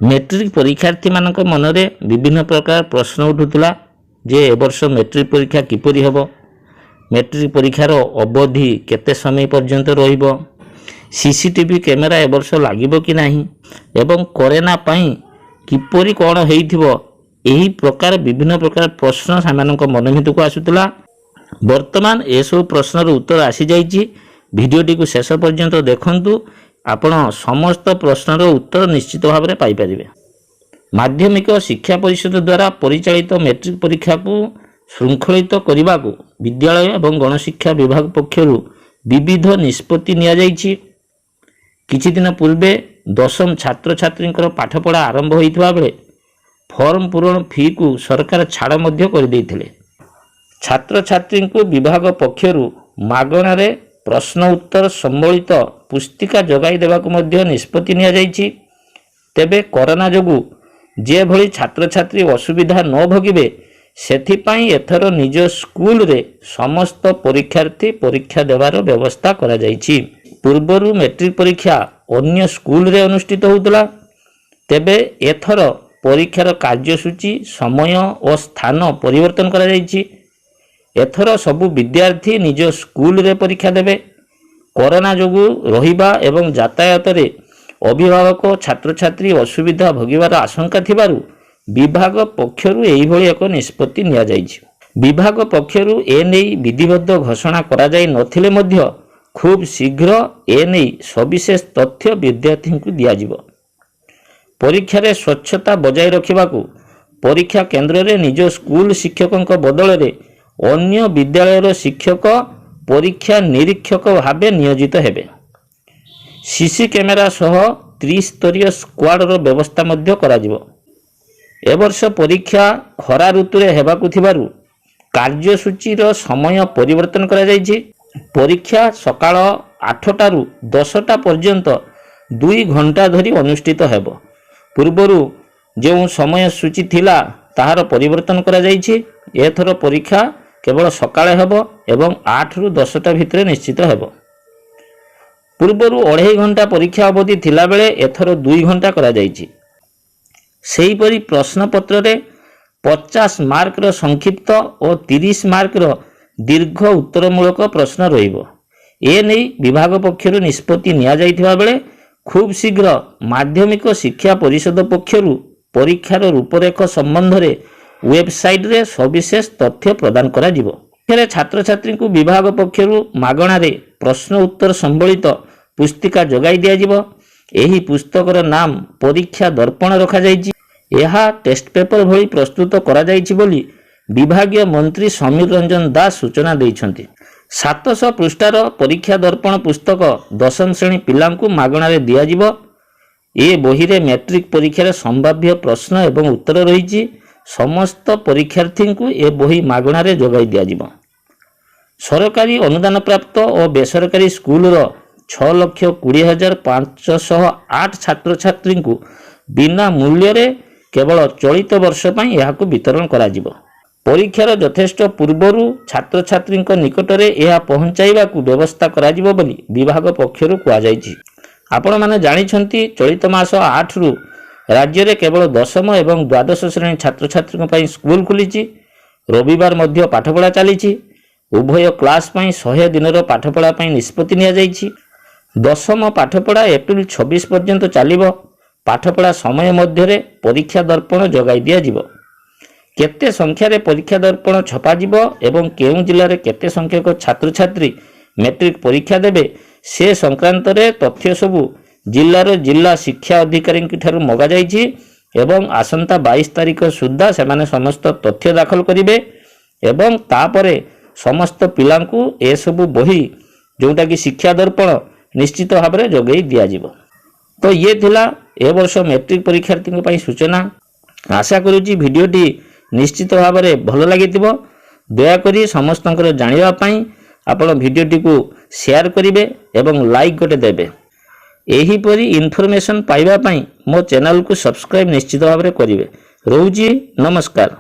Matric ପରୀକ୍ଷାର୍ଥୀମାନଙ୍କ ମନରେ ବିଭିନ୍ନ ପ୍ରକାର ପ୍ରଶ୍ନ ଉଠୁଥିଲା ଯେ ଏବର୍ଷ ମେଟ୍ରିକ ପରୀକ୍ଷା କିପରି ହେବ, ମେଟ୍ରିକ ପରୀକ୍ଷାର ଅବଧି କେତେ ସମୟ ପର୍ଯ୍ୟନ୍ତ ରହିବ, ସିସିଟିଭି କ୍ୟାମେରା ଏବର୍ଷ ଲାଗିବ କି ନାହିଁ ଏବଂ କରୋନା ପାଇଁ କିପରି କ'ଣ ହେଇଥିବ। ଏହି ପ୍ରକାର ବିଭିନ୍ନ ପ୍ରକାର ପ୍ରଶ୍ନ ସେମାନଙ୍କ ମନ ଭିତରକୁ ଆସୁଥିଲା। ବର୍ତ୍ତମାନ ଏସବୁ ପ୍ରଶ୍ନର ଉତ୍ତର ଆସିଯାଇଛି। ଭିଡ଼ିଓଟିକୁ ଶେଷ ପର୍ଯ୍ୟନ୍ତ ଦେଖନ୍ତୁ, ଆପଣ ସମସ୍ତ ପ୍ରଶ୍ନର ଉତ୍ତର ନିଶ୍ଚିତ ଭାବରେ ପାଇପାରିବେ। ମାଧ୍ୟମିକ ଶିକ୍ଷା ପରିଷଦ ଦ୍ୱାରା ପରିଚାଳିତ ମେଟ୍ରିକ ପରୀକ୍ଷାକୁ ଶୃଙ୍ଖଳିତ କରିବାକୁ ବିଦ୍ୟାଳୟ ଏବଂ ଗଣଶିକ୍ଷା ବିଭାଗ ପକ୍ଷରୁ ବିବିଧ ନିଷ୍ପତ୍ତି ନିଆଯାଇଛି। କିଛି ଦିନ ପୂର୍ବେ ଦଶମ ଛାତ୍ରଛାତ୍ରୀଙ୍କର ପାଠପଢ଼ା ଆରମ୍ଭ ହୋଇଥିବା ବେଳେ ଫର୍ମ ପୂରଣ ଫିକୁ ସରକାର ଛାଡ଼ ମଧ୍ୟ କରିଦେଇଥିଲେ। ଛାତ୍ରଛାତ୍ରୀଙ୍କୁ ବିଭାଗ ପକ୍ଷରୁ ମାଗଣାରେ ପ୍ରଶ୍ନ ଉତ୍ତର ସମ୍ବଳିତ ପୁସ୍ତିକା ଯୋଗାଇ ଦେବାକୁ ମଧ୍ୟ ନିଷ୍ପତ୍ତି ନିଆଯାଇଛି। ତେବେ କରୋନା ଯୋଗୁଁ ଯେଭଳି ଛାତ୍ରଛାତ୍ରୀ ଅସୁବିଧା ନ ଭୋଗିବେ, ସେଥିପାଇଁ ଏଥର ନିଜ ସ୍କୁଲରେ ସମସ୍ତ ପରୀକ୍ଷାର୍ଥୀ ପରୀକ୍ଷା ଦେବାର ବ୍ୟବସ୍ଥା କରାଯାଇଛି। ପୂର୍ବରୁ ମେଟ୍ରିକ ପରୀକ୍ଷା ଅନ୍ୟ ସ୍କୁଲରେ ଅନୁଷ୍ଠିତ ହେଉଥିଲା। ତେବେ ଏଥର ପରୀକ୍ଷାର କାର୍ଯ୍ୟସୂଚୀ, ସମୟ ଓ ସ୍ଥାନ ପରିବର୍ତ୍ତନ କରାଯାଇଛି। ଏଥର ସବୁ ବିଦ୍ୟାର୍ଥୀ ନିଜ ସ୍କୁଲରେ ପରୀକ୍ଷା ଦେବେ। କରୋନା ଯୋଗୁଁ ରହିବା ଏବଂ ଯାତାୟାତରେ ଅଭିଭାବକ, ଛାତ୍ରଛାତ୍ରୀ ଅସୁବିଧା ଭୋଗିବାର ଆଶଙ୍କା ଥିବାରୁ ବିଭାଗ ପକ୍ଷରୁ ଏହିଭଳି ଏକ ନିଷ୍ପତ୍ତି ନିଆଯାଇଛି। ବିଭାଗ ପକ୍ଷରୁ ଏନେଇ ବିଧିବଦ୍ଧ ଘୋଷଣା କରାଯାଇ ନଥିଲେ ମଧ୍ୟ ଖୁବ୍ ଶୀଘ୍ର ଏନେଇ ସବିଶେଷ ତଥ୍ୟ ବିଦ୍ୟାର୍ଥୀଙ୍କୁ ଦିଆଯିବ। ପରୀକ୍ଷାରେ ସ୍ୱଚ୍ଛତା ବଜାୟ ରଖିବାକୁ ପରୀକ୍ଷା କେନ୍ଦ୍ରରେ ନିଜ ସ୍କୁଲ ଶିକ୍ଷକଙ୍କ ବଦଳରେ ଅନ୍ୟ ବିଦ୍ୟାଳୟର ଶିକ୍ଷକ ପରୀକ୍ଷା ନିରୀକ୍ଷକ ଭାବେ ନିୟୋଜିତ ହେବେ। ସିସି କ୍ୟାମେରା ସହ ତ୍ରିସ୍ତରୀୟ ସ୍କ୍ୱାଡର ବ୍ୟବସ୍ଥା ମଧ୍ୟ କରାଯିବ। ଏବର୍ଷ ପରୀକ୍ଷା ଖରା ଋତୁରେ ହେବାକୁ ଥିବାରୁ କାର୍ଯ୍ୟସୂଚୀର ସମୟ ପରିବର୍ତ୍ତନ କରାଯାଇଛି। ପରୀକ୍ଷା ସକାଳ 8ଟାରୁ 10ଟା ପର୍ଯ୍ୟନ୍ତ 2 ଘଣ୍ଟା ଧରି ଅନୁଷ୍ଠିତ ହେବ। ପୂର୍ବରୁ ଯେଉଁ ସମୟ ସୂଚୀ ଥିଲା, ତାହାର ପରିବର୍ତ୍ତନ କରାଯାଇଛି। ଏଥର ପରୀକ୍ଷା କେବଳ ସକାଳେ ହେବ ଏବଂ 8ରୁ 10ଟା ଭିତରେ ନିଶ୍ଚିତ ହେବ। ପୂର୍ବରୁ ଅଢ଼େଇ ଘଣ୍ଟା ପରୀକ୍ଷା ଅବଧି ଥିଲାବେଳେ ଏଥର 2 ଘଣ୍ଟା କରାଯାଇଛି। ସେହିପରି ପ୍ରଶ୍ନପତ୍ରରେ 50 ମାର୍କର ସଂକ୍ଷିପ୍ତ ଓ 30 ମାର୍କର ଦୀର୍ଘ ଉତ୍ତରମୂଳକ ପ୍ରଶ୍ନ ରହିବ। ଏ ନେଇ ବିଭାଗ ପକ୍ଷରୁ ନିଷ୍ପତ୍ତି ନିଆଯାଇଥିବା ବେଳେ ଖୁବ୍ ଶୀଘ୍ର ମାଧ୍ୟମିକ ଶିକ୍ଷା ପରିଷଦ ପକ୍ଷରୁ ପରୀକ୍ଷାର ରୂପରେଖ ସମ୍ବନ୍ଧରେ ୱେବସାଇଟରେ ସବିଶେଷ ତଥ୍ୟ ପ୍ରଦାନ କରାଯିବ। ଏଥିରେ ଛାତ୍ରଛାତ୍ରୀଙ୍କୁ ବିଭାଗ ପକ୍ଷରୁ ମାଗଣାରେ ପ୍ରଶ୍ନ ଉତ୍ତର ସମ୍ବଳିତ ପୁସ୍ତିକା ଯୋଗାଇ ଦିଆଯିବ। ଏହି ପୁସ୍ତକର ନାମ ପରୀକ୍ଷା ଦର୍ପଣ ରଖାଯାଇଛି। ଏହା ଟେଷ୍ଟ ପେପର ଭଳି ପ୍ରସ୍ତୁତ କରାଯାଇଛି ବୋଲି ବିଭାଗୀୟ ମନ୍ତ୍ରୀ ସମୀର ରଞ୍ଜନ ଦାଶ ସୂଚନା ଦେଇଛନ୍ତି। 700 ପୃଷ୍ଠାର ପରୀକ୍ଷା ଦର୍ପଣ ପୁସ୍ତକ ଦଶମ ଶ୍ରେଣୀ ପିଲାଙ୍କୁ ମାଗଣାରେ ଦିଆଯିବ। ଏ ବହିରେ ମେଟ୍ରିକ ପରୀକ୍ଷାର ସମ୍ଭାବ୍ୟ ପ୍ରଶ୍ନ ଏବଂ ଉତ୍ତର ରହିଛି। ସମସ୍ତ ପରୀକ୍ଷାର୍ଥୀଙ୍କୁ ଏ ବହି ମାଗଣାରେ ଯୋଗାଇ ଦିଆଯିବ। ସରକାରୀ ଅନୁଦାନପ୍ରାପ୍ତ ଓ ବେସରକାରୀ ସ୍କୁଲର 6,20,508 ଛାତ୍ରଛାତ୍ରୀଙ୍କୁ ବିନା ମୂଲ୍ୟରେ କେବଳ ଚଳିତ ବର୍ଷ ପାଇଁ ଏହାକୁ ବିତରଣ କରାଯିବ। ପରୀକ୍ଷାର ଯଥେଷ୍ଟ ପୂର୍ବରୁ ଛାତ୍ରଛାତ୍ରୀଙ୍କ ନିକଟରେ ଏହା ପହଞ୍ଚାଇବାକୁ ବ୍ୟବସ୍ଥା କରାଯିବ ବୋଲି ବିଭାଗ ପକ୍ଷରୁ କୁହାଯାଇଛି। ଆପଣମାନେ ଜାଣିଛନ୍ତି, ଚଳିତ ମାସ 8ରୁ ରାଜ୍ୟରେ କେବଳ ଦଶମ ଏବଂ ଦ୍ୱାଦଶ ଶ୍ରେଣୀ ଛାତ୍ରଛାତ୍ରୀଙ୍କ ପାଇଁ ସ୍କୁଲ ଖୋଲିଛି। ରବିବାର ମଧ୍ୟ ପାଠପଢ଼ା ଚାଲିଛି। ଉଭୟ କ୍ଲାସ୍ ପାଇଁ 100 ଦିନର ପାଠପଢ଼ା ପାଇଁ ନିଷ୍ପତ୍ତି ନିଆଯାଇଛି। ଦଶମ ପାଠପଢ଼ା ଏପ୍ରିଲ 26 ପର୍ଯ୍ୟନ୍ତ ଚାଲିବ। ପାଠପଢ଼ା ସମୟ ମଧ୍ୟରେ ପରୀକ୍ଷା ଦର୍ପଣ ଯୋଗାଇ ଦିଆଯିବ। କେତେ ସଂଖ୍ୟାରେ ପରୀକ୍ଷା ଦର୍ପଣ ଛପାଯିବ ଏବଂ କେଉଁ ଜିଲ୍ଲାରେ କେତେ ସଂଖ୍ୟକ ଛାତ୍ରଛାତ୍ରୀ ମେଟ୍ରିକ ପରୀକ୍ଷା ଦେବେ, ସେ ସଂକ୍ରାନ୍ତରେ ତଥ୍ୟ ସବୁ ଜିଲ୍ଲାର ଜିଲ୍ଲା ଶିକ୍ଷା ଅଧିକାରୀଙ୍କ ଠାରୁ ମଗାଯାଇଛି ଏବଂ ଆସନ୍ତା 22 ତାରିଖ ସୁଦ୍ଧା ସେମାନେ ସମସ୍ତ ତଥ୍ୟ ଦାଖଲ କରିବେ ଏବଂ ତାପରେ ସମସ୍ତ ପିଲାଙ୍କୁ ଏସବୁ ବହି, ଯେଉଁଟାକି ଶିକ୍ଷା ଦର୍ପଣ, ନିଶ୍ଚିତ ଭାବରେ ଯୋଗାଇ ଦିଆଯିବ। ତ ଇଏ ଥିଲା ଏ ବର୍ଷ ମେଟ୍ରିକ ପରୀକ୍ଷାର୍ଥୀଙ୍କ ପାଇଁ ସୂଚନା। ଆଶା କରୁଛି ଭିଡ଼ିଓଟି ନିଶ୍ଚିତ ଭାବରେ ଭଲ ଲାଗିଥିବ। ଦୟାକରି ସମସ୍ତଙ୍କର ଜାଣିବା ପାଇଁ ଆପଣ ଭିଡ଼ିଓଟିକୁ ସେୟାର କରିବେ ଏବଂ ଲାଇକ୍ ଗୋଟେ ଦେବେ। ଏହିପରି ଇନଫର୍ମେସନ୍ ପାଇବା ପାଇଁ ମୋ ଚ୍ୟାନେଲକୁ ସବସ୍କ୍ରାଇବ୍ ନିଶ୍ଚିତ ଭାବରେ କରିବେ। ରହୁଛି, ନମସ୍କାର।